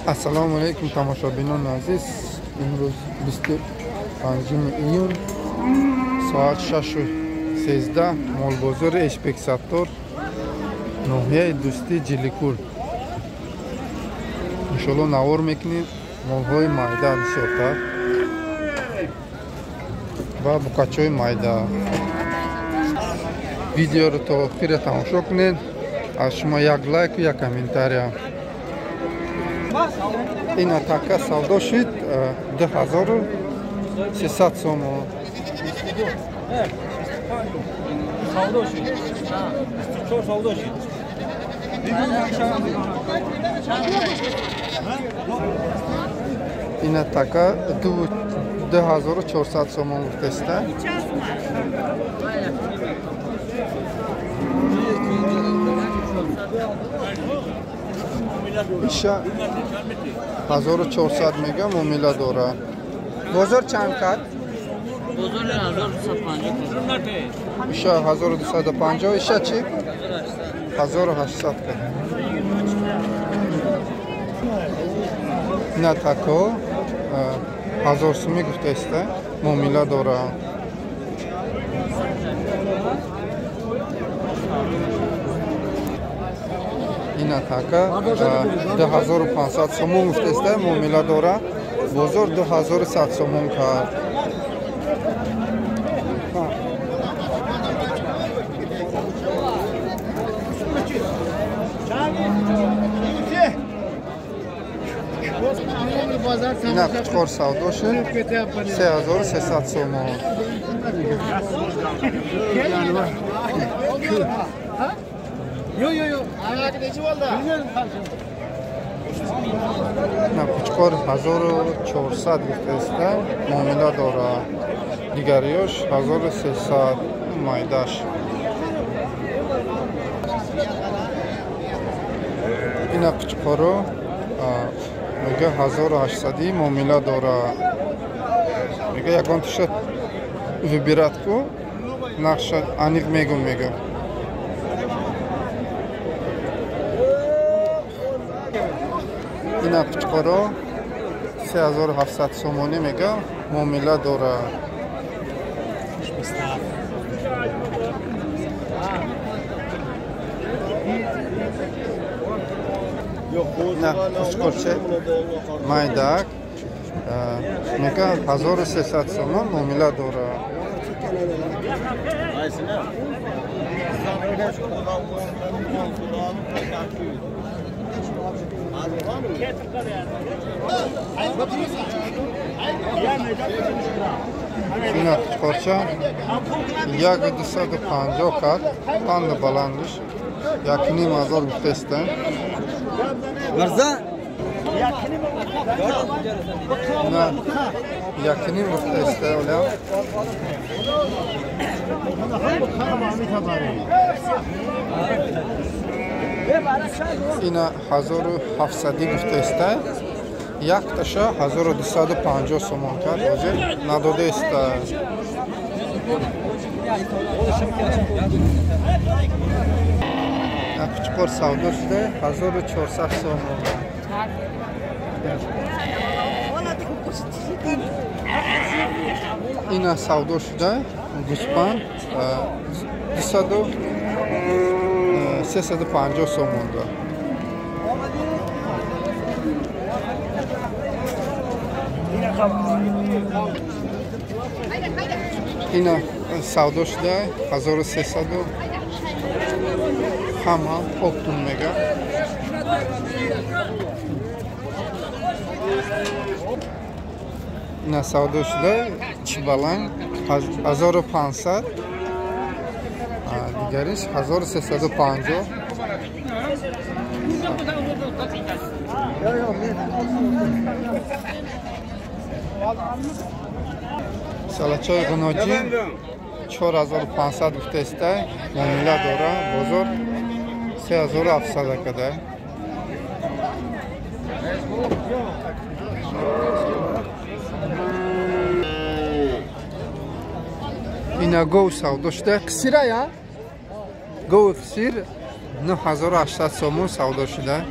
Ассалому алайкум тамошобинони азиз. Имрӯз 25 июн соат 6:13 молбозори Эшбек Саттор, ноҳияи Дӯстӣ, Ҷиликул. Иншоалло навор мекунем молҳои майда бисёртар ва букачҳои майда. Видеоро то охира тамошо кунед. Аз шумо як лайку як комментария. Ин атака савдо шуд 2300 сомон. Савдо шуд. 24 савдо шуд. Ин атака 2400 сомон гуфтаста. Иша 1400 мега муомила дора. Бозор чанд кард? Бозор 1250. Иша 1250, иша чи? 1800 кард. Ина тако 1000 суми гуфтаиста муомила дора. Ин атака 2500 сомон гуфтаиста муомила дора. Бозор 2100 сомон кард. Ина қучқор савдо шуд 3300 сомон. На қучқор 1400 гуфтаиста муомила дора. Дигариёш 1300 майдаш. Ина қучқоро мега 1800 муомила дора. Мега ягон тиша выбират ку, нақша аниқ мегум мега. Ина қучқоро 3700 сомонӣ мега муомила дора. Ина қучқорча майдак мега 1300 сомон муомила дора. Ина қучқорча 1250 кард, панду баландиш 1500 гуфтаиста. На 1,5 гуфтаиста оля. Ина 1700 гуфтаиста. Якташа 1250 сомон кард, ҳозир надодаиста. Қучқор савдо шуда 1400 сомон. Ина савдо шуда гӯспанд 350 сомон да. Ина савдо шуда 1300 ҳама оптум мега. Ина савдо шуда чибаланг 1500, дигариш 1350. Салачои ғуноҷӣ 4500 гуфтаиста муомила дора. Бозор 3700 када. Ина гов савдо шуда қисира я? Гов қисир 9800 сомон савдо шуда.